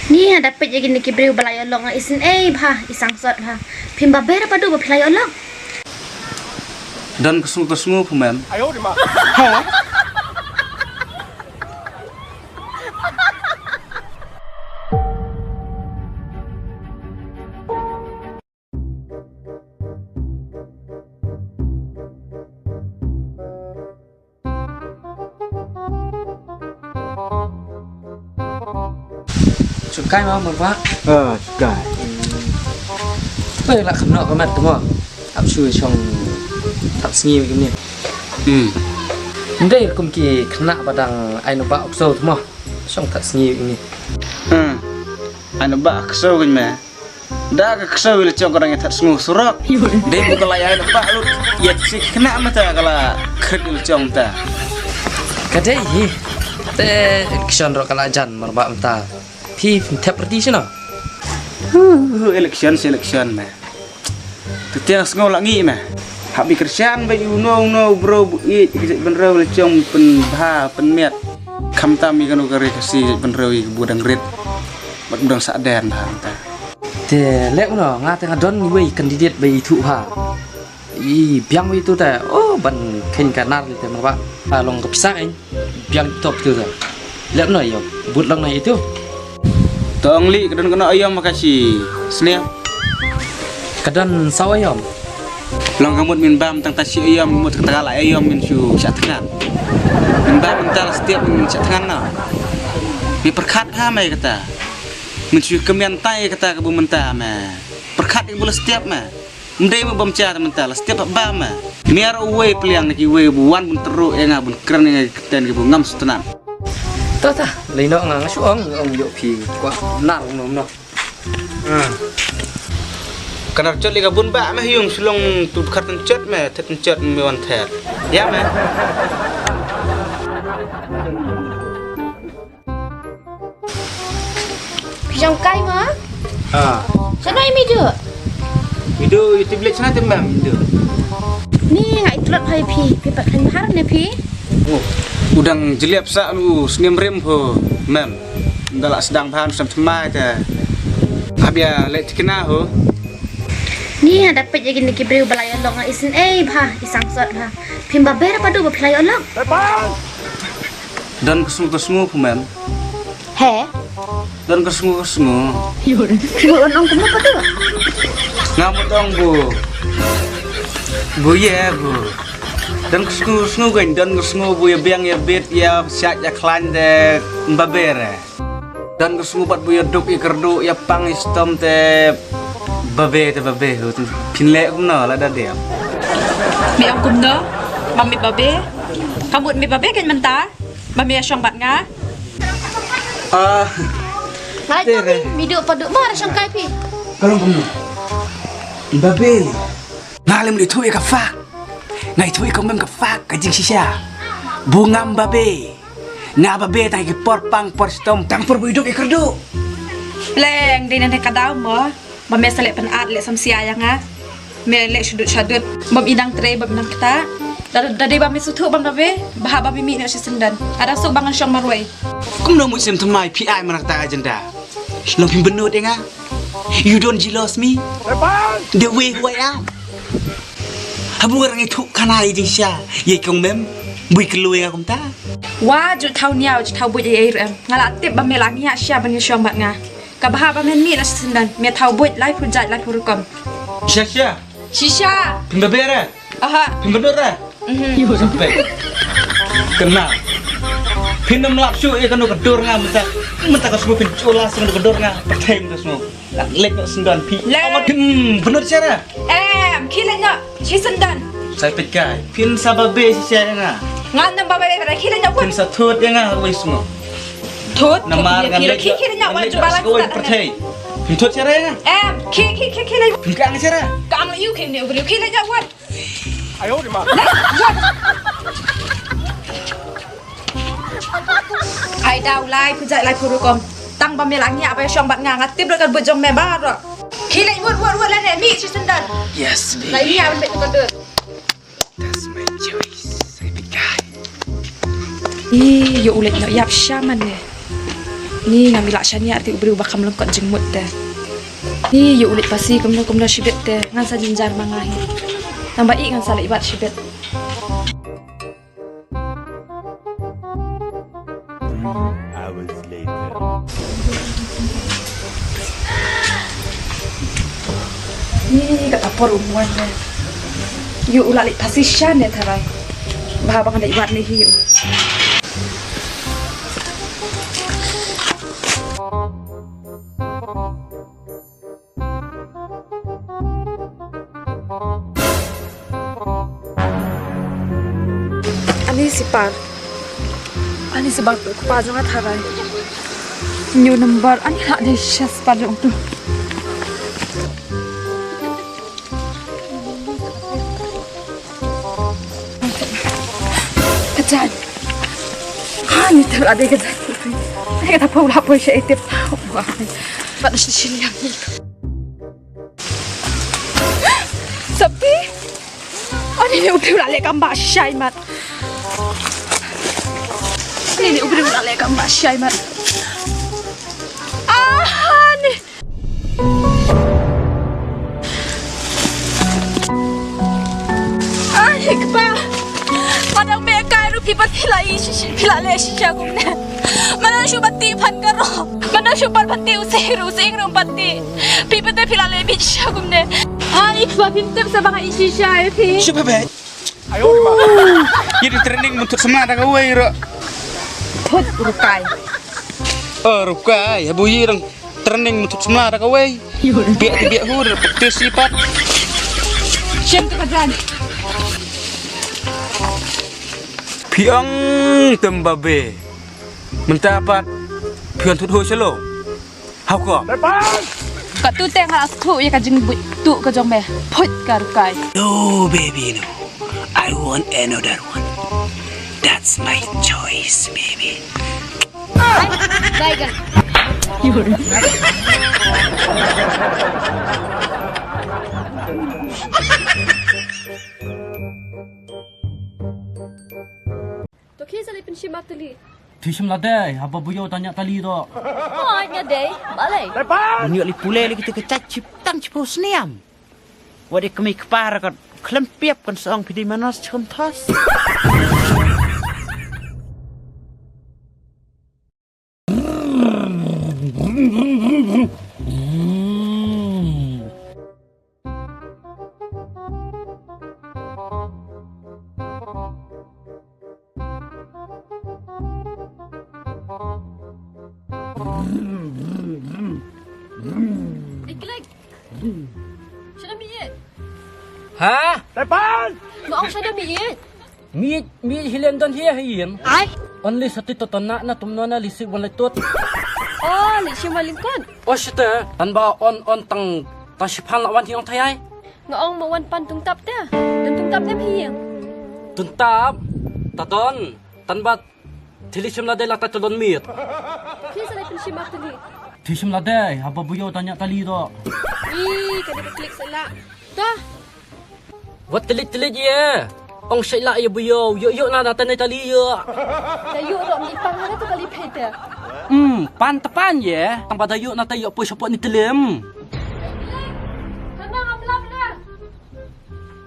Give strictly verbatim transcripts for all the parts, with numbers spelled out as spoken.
Ni ha da peit ïa kine ki briew ba la ïoh lok, nga isynei bha, i sangsot bha. Phim babe re paduh ba phi la ïoh lok. Don ka sngew ka sngew phi mem. Shong kai ma, Marbah. Ah, shong kai. Pei la kham noh ka mat tu mo. Ap shu shong thap sngi kumne. Hmm. Ndei kum ki khynnah ba dang ai naba u ksew tu mo. Shong thap sngi kumne. Hmm. Ai naba ksew kumne. Da ka ksew ïa la jong ka dang ïa thad sngew surok. Dei bu ka la ïa da pa lut. Ïa si khynnah mynta ka la khrit ïa la jong mynta. Ka dei hi. Te election ruh ka la jan, Marbah mynta. Phi phin thep party shano? Huh, election, selection me. Te tiang sngew la ngi me. Hap bi kyrshan ba ïa uno uno u bro bu ïeit ki jait bynriew la jong pynbha pynmiat. Khamtam ïa kano ka ri Khasi jait bynriew ïa ki bu dang rit. Bad u dang sah den bha mynta. Te leh uno, nga te nga don iwei i candidate ba ithuh bha. I biang wei tu te, oh, ban kheiñ ka nar te Marbah. Ka long ka pisa eiñ, biang top tu te. Leh uno ïa, but long na itu. Tong li ka don kano aïom ka shi sniang. Ka don saw aïom. Long ka mut min bam tang ta shi aïom, mut ka ta la aïom min shu shah thngan. Min bam mynta la step min shah thngan na. Mi pyrkhat ha mai kata. Min shu kemian tai kata ka bu mynta me. Pyrkhat ka bu la step me. Mdei me bam cha mynta la step ba me. Miar uwei pliang na ki wei bu wan bun teru ïa nga bun kren ïa nga ki ten ki bu ngam sutnan. Ta ta, lei no nga nga shu ong ong ïoh phi kwah nar no no. Ka nar chot li ka bun ba me hiung shu long tu khar tan chot me thet tan chot me wan ther. Ïa me. Phi shong kai ma? Ah. Shano ïa mi duh? Mi duh ïa tip leit shano te mem mi duh. Ni nga i tlot hai phi, phi pat khan har ne phi? Oh. U dang jyllep sa u snem rim pho mem. Nda la sdang bha sam tmai te. Hap ïa leit tikna ho. Ni ha da peit ïa kine ki briew ba la ïoh lok nga isynei bha, i sangsot bha. Phim babe re paduh ba phi la ïoh lok. Don ka sngew ka sngew phi mem. He? Don ka sngew ka sngew. Phi wan ong kumno paduh? Nga mut ong bu. Bu ïa bu. Don ka sngew ka sngew kan, don ka sngew bu ïa biang ïa bit ïa shait ïa khlaiñ de babe re. Don ka sngew bad bu ïa duk ïa kyrduh ïa pang ïa stom te babe te babe hu. Phin leh kumno la da dep. Me ong kumno? Ba me babe? Ka mut me babe kan mynta? Ba me ïa shong bad nga? Ah. Nga te re. Mi duh paduh ma ra shong kai phi. Ka long kumno? Babe. Nga lem li thu ïa ka fak. Nga ithuh ïa ka mem ka fak ka jingshisha. Bu ngam babe. Nga babe tang ki por pang por stom tang por bu ïa duk ïa kyrduh. Leng dei na ka daw mo. Ba me sa leh pynat leh samsia ïa nga. Me leh shadut shadut bam i nang trei bam i nang kata. Da da dei ba me suthuh bam babe. Bha ba me mih noh shi syndon. Ada suk ba ngan shong marwei. Kumno mut snem thymmai phi ai man kata agenda. Long phim bynnud ïa nga. You don't jealous me. The way who I am. Habu nga rang ithuh khana ïa jingshisha ïa i kong mem. Bui kloi nga kumta. Wa ju thaw niaw ju thaw buit ei ei ruh em. Nga la tip ba me la ngiah shisha ban ïashong bad nga. Ka bha ba men mih na shi syndon me thaw buit lai phew jait lai phew rukom. Shisha shisha. Shisha. Phin babe re. Aha. Phin bynnud re. Mhm. Sampai. Kena. Phin ym lap shuh ïa kano ka dur nga mynta. Mynta ka sngew phin jula shuh kano ka dur nga. Pyrthei mynta sngew. Lek noh syndon phi. Lek. Amat phin bynnud shisha re. Em, khie leit noh shi syndon. Sai peit kai. Phin sa babe shisha ïa nga. Ngan ym babe re, khie leit noh. Phin sa thut ïa nga ha kawei sngew. Thut. Namar ngan leit noh, khie leit noh, ngan leit noh ha kawei pyrthei. Phin thut shisha re ïa nga. Em, khie khie khie khie leit. Phin kang shisha re. Kang leit ïa u khie ne u briew, khie leit noh wat. Ayo di ma. Ai daw lai phew jait lai phew rukom. Tang ba me la ngiah ba ïashong bad nga, nga tip ruh ka buit jong me baroh. Khie leit wut wut wut lane mih shi syndon. Yes babe. Lai ngiah ban beit ka dur. That's my choice. Sai peit kai. Ih, ïa u leit noh ïap sha man ne. Ni ngam i lah shaniah te u briew ba kham lyngkot jingmut te. Ni ïa u leit phasi kumno kumno shibit te ngan sa jynjar ma nga hi. Tang ba i ngan sa leit wad shibit. Three hours later. Ni kata por u wan ne. Ïa u lah leit phasi sha ne tharai. Ba ba ngan leit wad ne hi ïa u. Ani sipar. Ani sipar tu kpa jong nga tharai. New number ani ha de sha sipar jong tu. Ka jaiñ. Ha ni ter ade ka jaiñ. Ai ka ta pau la poi sha etep. Wah. Pat shi shi liang ni. Sapi. Ani ni u briew la leh kam ba shai mat. Ani ni u briew la leh kam ba shai mat. Ah ni. Ai kpa. Padang me kai ruh phi pat phi la i shi shi phi la leh shisha kumne. Mano shu pati phan karo. Mano shu pat pati u sing ruh sing ruh pati. Phi pat phi la leh bit shisha kumne. Ai kpa phi tip sa ba nga i shisha eh phi. Shu pha pha. Ayo ma. Ïa di training muntut semla da kawei ruh. Put rukai. Oh rukai, habu ïa dang training muntut semla da kawei. Biak ti biak hu da practice pat. Shem tu ka jan. Phi ong tem babe. Mynta pat phi ong thut ho shalom. Hau ko. Ka tu te nga la shu ïa ka jingbuit tu ka jong me. Put ka rukai. No baby no. I want another one. That's my choice baby. Bye gan. To khi sa lei pynshim ma tali. Thi shim la dei, haba bu ïoh tanya tali do. Hoi nga dei, balei. Ngi li pule li kita ke chat chip tang chip sniam. Wade kami kepar kat khlem piap kan song pidi manas chum thos. Ei, Klik. Shada miet? Ha? Tepan! Nga ong shada miet? Miet, miet hi lem don hi ha ïing. Ai? Only sati to tana na tum nona lisi wan lai tot. Oh, lisi wan lim kon. Oh, shita. Tan ba on, on tang, tang shiphan la wan hi ong thai ai. Nga ong ma wan pan tungtap te. Don tungtap ne phi ïing. Tungtap. Ta don. Tan ba thili shim la dei la ta chalon miet. Phi sa dei pynshim ma tali. Thi shim la dei, haba bu ïoh tanya tali do. Ih, ka dei ka Klik sa la. Ta. Wat telit telit ïa. Ong shai la ïa bu ïoh, ïoh ïoh na da tane tali ïa. Da ïoh do mi pang na tu kali phe te. Hmm, pan te pan ïa. Tang ba da ïoh na ta ïoh poi shapot ni telim.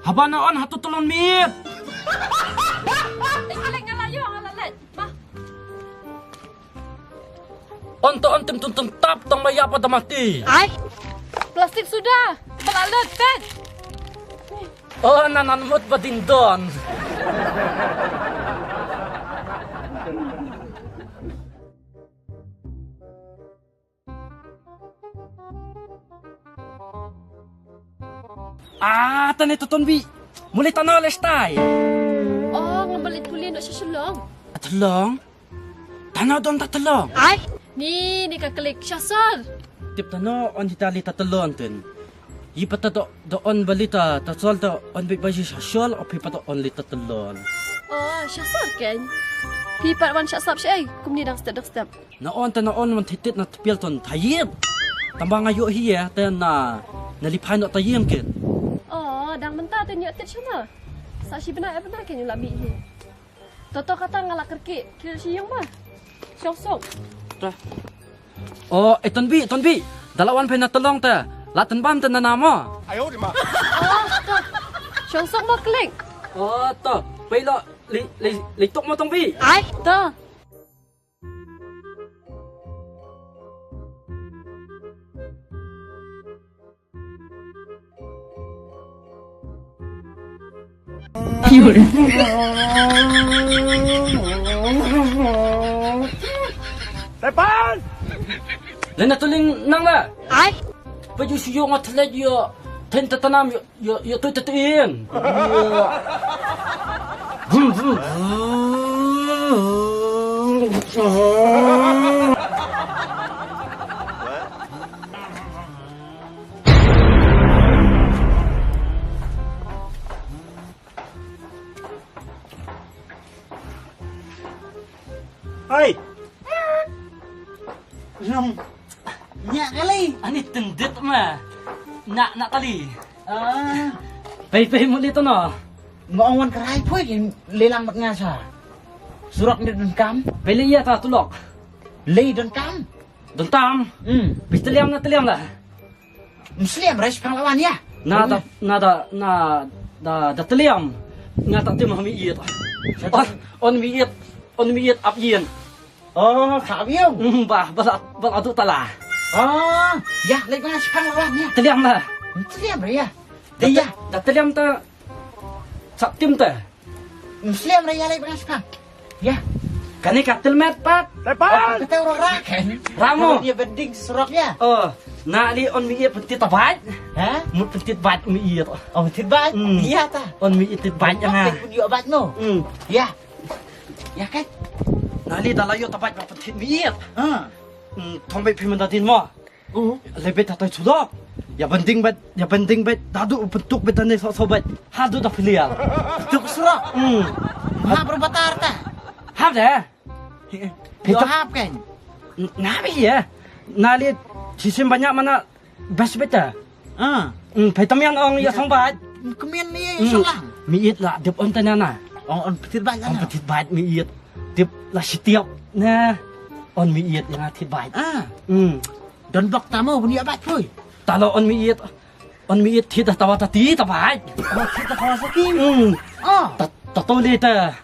Haba na on hatu tulun mit. Ei, Klik nga la ïoh, nga la leh. Bah. On to on tem tun tun tap tang ba ïa pa da mati. Ai. Plastik suda. Ba la leh pet. Oh, na nan mut ba ding don. Ah, tane to ton bi. Mule tano le stai. Oh, ngam balit pule no shisha long. Atlong. Tano don ta tlong. Ai. Ni, ni ka Klik sha sol. Tip tano on hita li ta tlon ten. Yi pata do, do on bali ta, ta sol ta on bi baji sha sol, o pi pata on li ta tlon. Oh, sha sol ken. Pi pat wan sha sap sha ai, kumni dang step, dang step. Na on ta na on man thitit na tpial ton thayit. Tamba nga ïoh hi eh, te na, na li phai no ta yim kit. Oh, dang mynta te ïoh tit shana. Sa shi bna e bna ke ïoh la mi hi. Toto kata nga la kerki, kil shi yong ma. Shong song. Ta. Oh, eh, Tonbi, Tonbi. Da la wan phi na Tolong te. La tynbam te na na mo. Oh, to. Shong sok mo klik. Oh, to. Phi lo, li, li, li tok mo Tonbi. Ai, to. Tepan! Lena tuling nang la. Ai. Paju siyo ngat lej yo. Ten tatanam yo. Yo, yo, tu, tu, tu, in. Hai. Nong. Nya kali. Ani tendit ma. Nak, nak kali. Ah. Pei, pei muli tu no. Nga ong wan krai pui le lang mat nga sa. Surok ni don kam. Pei le ya ta tulok. Le don kam. Don tam. Hmm. Pei teliam na teliam la. Muslim rai sepang lawan ya. Na da, na da, na da, da teliam. Nga ta tim ha mi iet. On, on mi iet. On mi iet ap ien. Oh, ka avion. Hmm, bah, bala, bala tu tala. Oh, ya, lek bala sepang lawan ya. Teliam la. Teliam ya. Dia. Da teliam ta. Sap tim ta. Muslim ya lek bala sepang. Ya. Kane ka telmet pat. Tepat. Kata orang rakan. Ramo. Dia bending surok ya. Oh, na li on mi iet pentit tabat. Ha? Mut pentit bat mi iet. Oh, pentit bat. Hmm. Ya ta. On mi iet tit bat ya. Pun yo bat no. Hmm. Ya. Ya kan? Na li da la yo tabat ba pentit mi iet. Ha. Hmm, thom bai phi menda din mo. Hmm. Le bet ta tai sudo. Ya bending bet, ya bending bet. Dadu pentuk bet dane so so bet. Hadu da filial. Tuk surok. Hmm. Ha berbatar ta. Ha de. Yo hap kan. Ngabi ya. Na li sisim banyak mana best bet ta. Ah. Hmm, phi tamian ong ya song bat. Kemian ni ya song lang. Mi iet la dep on tanya na. Ong on petit bat. On petit bat mi iet. Tip la sitiap na. On mi iet yang atit bait. Ah. Hmm. Don bok tamo bun ya bait pui. Talo on mi iet. On mi iet thit tawa tati ta bait. Oh, thit tawa tati. Hmm. Oh. Ta, ta to le ta.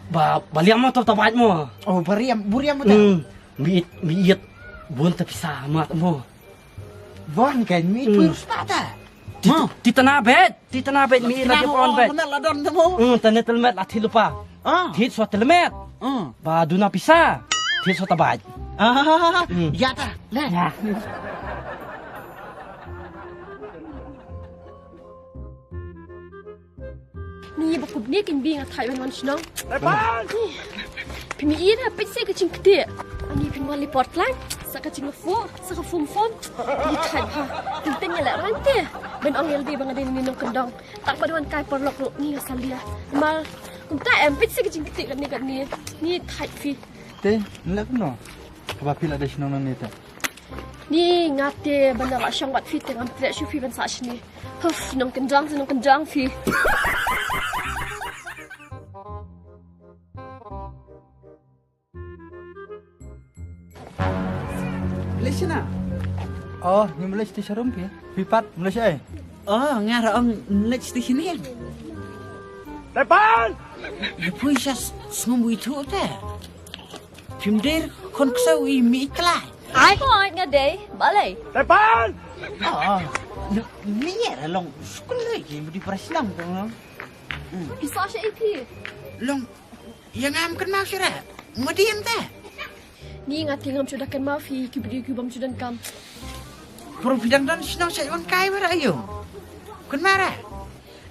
Ba, ba liam mo ta bait mo. Oh, bariam, buriam mo ta. Hmm. Mi iet, mi iet. Bun ta pisa mat mo. Bon kan mi pun sepata. Ti tana bet, ti tana bet mi la dep on bet. Mana la don tamo. Hmm, tane telmet la thilupa. Ah. Thit so telmet. Hmm. Ba duna pisa. Thit so tabat. Ah, hmm. Ya ta. Le. Ya. Ni ba kup ni kin bi nga thai ban wan shnong. Phi mi ina pit se ka jingkti. Ani phin wan li por tlang sa ka jingfu sa ka fum fum. Ni thai ba. Teng teng le ran te. Ban ong yel di ba nga dei ni nongkyndong. Tak ba wan kai por lok ni nga salia. Mar kumta em pit se ka jingkti kan ni kan ni. Ni thai phi. Te nlek no. Kaba phi la dei shnong nang ni te. Ni nga te ban da la shong wat phi te ngam treh shu phi ban sa shini. Huf, nongkyndong, nongkyndong phi. Malaysia na? Oh, ni Malaysia ti sharum phi. Phi pat Malaysia ai? Oh, nga ra ong Malaysia ti shini. Tepan! Ni pui sha sngum wi thu te. Phim der khon ksaw i mi klai. Ai ko nga dei balei. Tepan. Oh, mi ye ra long skul le ki mudi prasnam ko. Ki sa sha ipi. Long yang am kan mau sira. Mudi ente. Ni nga tingam sudah kan mau fi ki budi ki bam sudah kam. Pro pidang dan shnong sa yon kai bara ayo. Kan mara.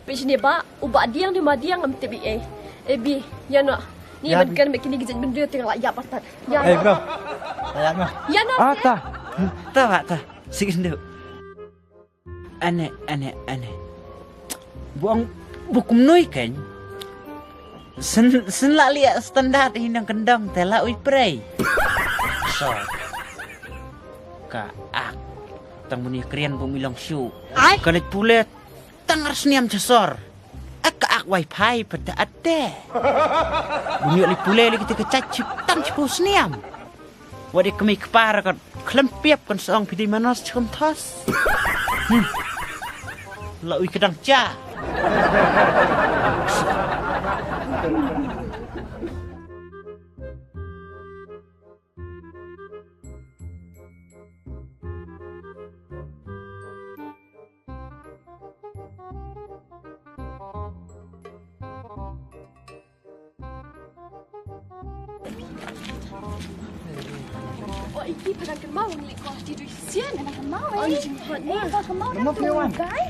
Pishni ba, u ba diang ni ma diang am tebi eh. Ebi, ya no. Ni ban kan me kini gijit bendri tengah la ya partat. Ya. Eh, bro. Ya no. Ya no. Ah, ta. Ta ba ta. Sik sendu. Ane, ane, ane. Buang bukum noi kan. Sen sen la liat standar hi nang kendang te la ui prei. So. Ka ak. Tang buni krian bu milong shu. Ai. Ka lek pulet. Tang ar sniam chasor. Ak ka ak wifi pata ate. Bunyi li pule li kita kecacip tang cipu sniam. Wat ïa kmie kpa ruh ka khlem piep kan song phi dei manos chum thos. Hmm. La ui ka dang cha. Oh, iki pernah kemau ngelik kau di duit sian. Pernah kemau, eh. Oh, iya, jemput, eh, kau kemau dah tu, guy.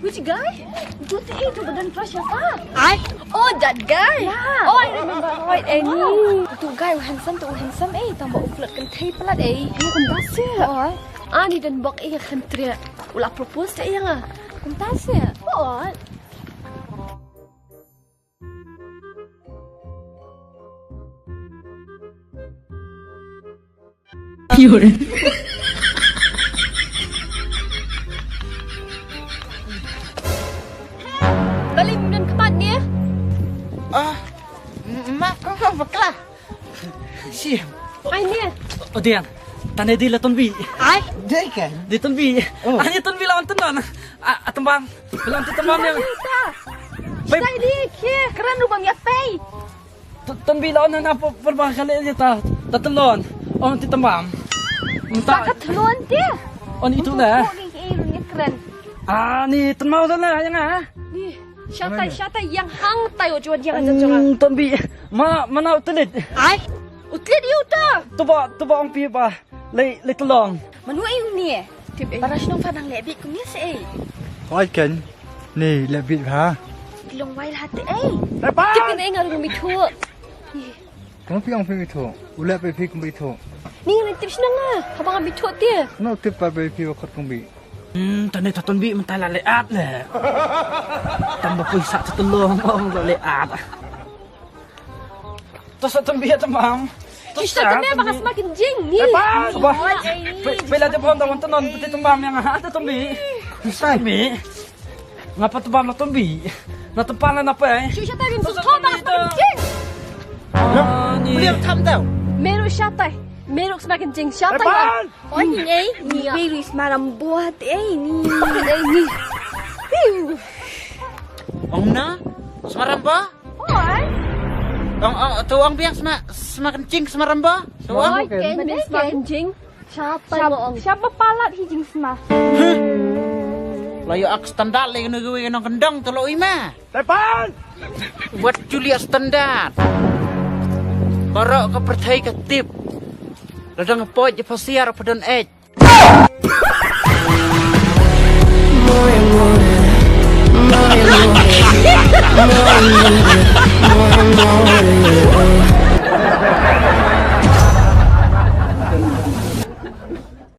Which guy? Tu, tu, eh, tu badan kau siapa? Ai. Oh, that guy. Yeah. Oh, I remember. Oh, eh, ni. Tu guy, u handsome, tu u handsome, eh. Tang ba u flirt kan thei palat, eh. Iya, kan dah siap. Oh, ai. Ani dan bok, eh, kan teriak. U la propose te ïa nga. Kumta seh. What? Pure. Bali mem don khmat ne? Ah, m-, map ko ko bakla. Shi. Ai ne. Odiang. Tane di la Tonbi. Ai. Dei kan? Di Tonbi. Oh. Ani Tonbi la on tenon. A, a tembang. Bilang tu tembang yang. Baik. Sai di ke keren lu bang ya pei. Tu Tonbi la on na per-, perba kali aja ta. Ta telon. On ti tembang. Minta. Saka telon dia. On itu lah. Kok ni ke lu ni keren. Ah, ni tembang tu lah yang ah. Ni. Shatai, shatai, yang hang tayo jua yang aja jua. Hmm, Tonbi. Ma, mana utlit? Ai, utlit ïa uta. Tuba, tuba ong pi ba. Lei, lei telong. Manu ai uni eh. Tip eh. Para shnong fa dang leh bit kum ïa se eh. Oi ken. Ni leh bit ha. Long wai la te eh. Lepas. Tip eh ngar umi thu. Ih. Kano phi ong phi mitho? U leh phi phi kum mitho. Ni ngan tip shnong ah. Haba ngan mitho te. Kano tip pa phi phi wakot kum bi. Hmm, tane ta Tonbi mynta la leh at leh. Tang ba phi sa ta telong ong la leh at. Ta sa Tonbi ya tamam. Kita kena baka semakin jing ni. Lepas. Bah. Phi, phi la te pon ta wan tenon phi te tamam yang ha ta Tonbi. Sai. Tonbi. Ngapa tebam na Tonbi? Na tepan na pei. Shu shatai bim sutho ba semakin jing. Ah, ni. Beliau tham tau. Meruk shatai. Meruk semakin jing shatai. Oi ni eh, ni baby semaram buat eh ni. Eh ni. Ong na semaram ba? Oi. Ong, ong, tu ong biang sema-, semakin jing semaram ba? Tu ong. Oi, ken, ken, semakin jing. Siapa, siapa palat hi jingsma? Huh? La ïoh ak standard lei kano kiwei ki nongkyndong to la ui ma. Tepan! Wat ju leh standard. Baroh ka pyrthei ka tip. Lada nga poi ja pasiar pa don ej.